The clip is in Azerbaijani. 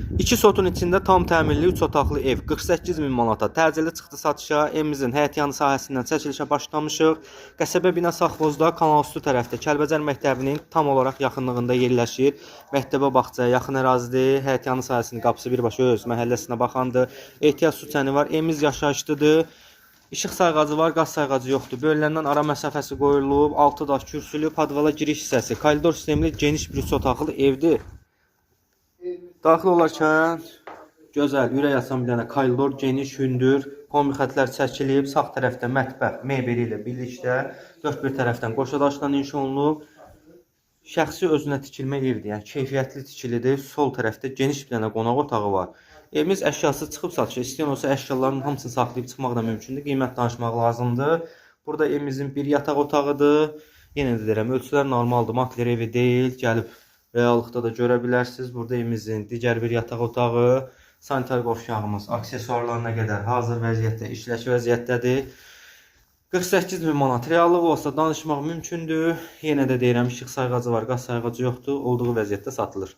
2 sotun içində tam təmirli 3 otaqlı ev 48 min manata təcili çıxdı satışa. Evimizin həyətyanı sahəsindən çəkilişə başlamışıq. Qəsəbə bina Saxvozda kanalüstü tərəfdə Kəlbəcər məktəbinin tam olaraq yaxınlığında yerləşir. Məktəbə bağçaya yaxın ərazidir. Həyətyanı sahəsinin qapısı birbaşa öz məhəlləsinə baxandır. Ehtiyat su çəni var. Evimiz yaşayışlıdır. İşıq sayğacı var, qaz sayğacı yoxdur. Bölüləndən ara məsafəsi qoyulub, 6 daş kürsülü, podvala giriş hissəsi, koridor sistemli geniş bir üç otaqlı evdir. Daxil olarkən gözəl, ürək açan bir dənə koridor, geniş, hündür, kombi xətlər çəkilib, sağ tərəfdə mətbəx mebeli ilə birlikdə dörd bir tərəfdən qoşa daşla inşa olunub. Şəxsi özünə tikilmə evdir, yəni keyfiyyətli tikilidir. Sol tərəfdə geniş bir dənə qonaq otağı var. Evimiz əşyası çıxıb satışa. İstəyən olsa əşyaların hamısını saxlayıb çıxmaq da mümkündür. Qiymət danışmaq lazımdır. Burada evimizin bir yataq otağıdır. Yenə də deyirəm, ölçülər normaldır, makler evi deyil. Gəlib reallıqda da görə bilərsiniz. Burada evimizin digər bir yataq otağı, sanitar qovşağımız, aksesuarlarına qədər hazır vəziyyətdə, işlək vəziyyətdədir. 48 min manat reallıq olsa danışmaq mümkündür. Yenə də deyirəm, işıq sayğacı var, qaz sayğacı yoxdur. Olduğu vəziyyətdə satılır.